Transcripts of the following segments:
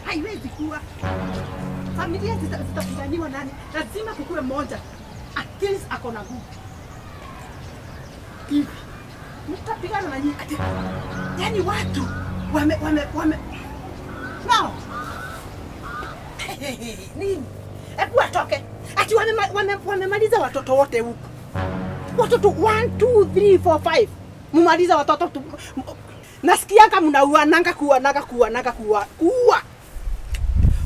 Haiwezi kuwa. Familia zitapiganiwa nani? Lazima kukuwe mmoja. At least ako na nguvu. Hivi. Mtapigana na nyinyi ati. Yaani watu wame no. Nini? Hebu atoke. Ati wamemaliza watoto wote huku. Watoto 1 2 3 4 5. Mumaliza watoto tu. Nasikianga mnauananga kuananga kuananga kuua. Kuua.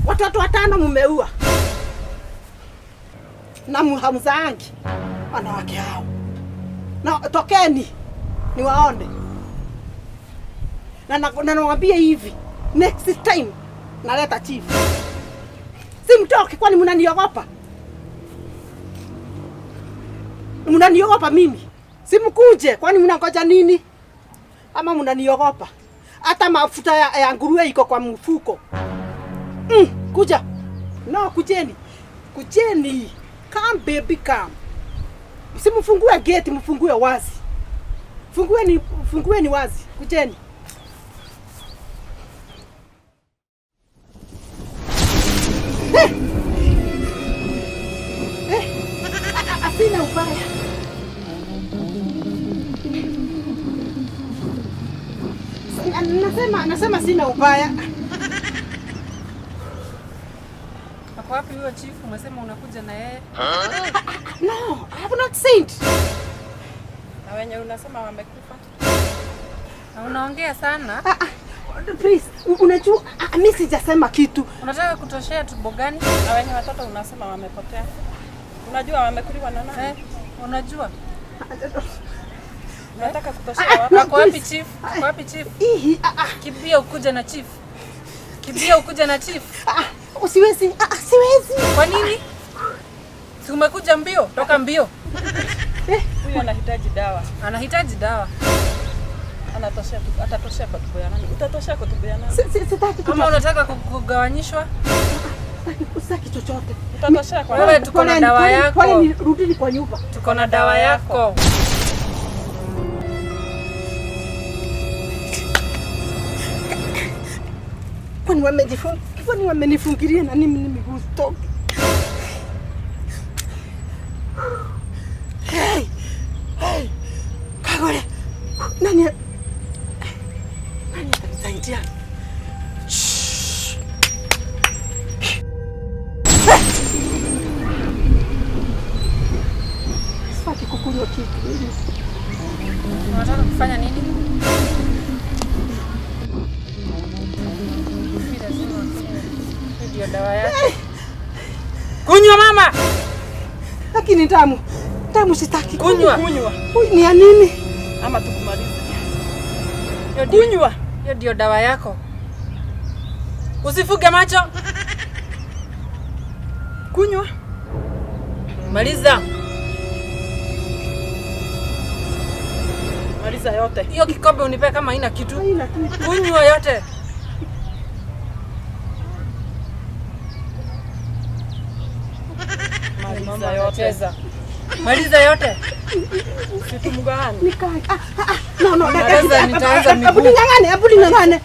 Watoto watano mumeua. Na hamzaangi wanawake hao. Na tokeni niwaone. Na nawaambia hivi, next time naleta chief. Si mtoke, kwani mnaniogopa? Mnaniogopa mimi? Si mkuje, kwani mnangoja nini? Ama mnaniogopa? Hata mafuta ya nguruwe iko kwa mfuko. Kuja. No, kujeni. Kujeni. Come baby come. Si mfungue gate, mfungue wazi. Fungueni wazi. Kujeni. Asina ubaya. Nasema sina ubaya. Ako wapi huyo chief? Umesema unakuja na yeye? No, I have not seen. Na wenye unasema wamekufa. Na unaongea sana. Please, unajua mimi sijasema kitu. Unataka kutoshea tumbo gani? Na wenye watoto unasema wamepotea. Unajua wamekuliwa na nani? Unajua? Unataka kutoshea wapi? Ako wapi chief? Ako wapi chief? Kimbia ukuja na chief. Kimbia ukuja na chief. Usiwezi. Siwezi. Kwa nini? Si umekuja mbio? Toka mbio. Huyu anahitaji dawa. Anahitaji dawa. Anatoshea tu, atatoshea kwa tumbo ya nani? Utatoshea kwa tumbo ya nani? Sitaki. Kama unataka kugawanyishwa? Sitaki chochote. Utatoshea kwa wewe, tuko na dawa yako. Pole, rudini kwa nyumba. Tuko na dawa yako. Kwani wamenifungiria na nini miguu sitoki? Hey! Hey! Kagore! Nani atanisaidia? Sitaki kukunywa kitu. Unataka kufanya nini? Ndio dawa yako. Kunywa mama. Lakini damu. Damu sitaki. Kunywa. Kunywa. Ni ya nini? Ama tukumalize. Kunywa. Hiyo ndio dawa yako. Usifuge macho. Kunywa. Maliza. Maliza yote. Hiyo kikombe unipe kama haina kitu. Haina kitu. Kunywa yote. Maliza yote. Maliza yote. Situmgani. No, no, nitaanza miguu. Hebu ning'ang'ane, hebu ning'ang'ane.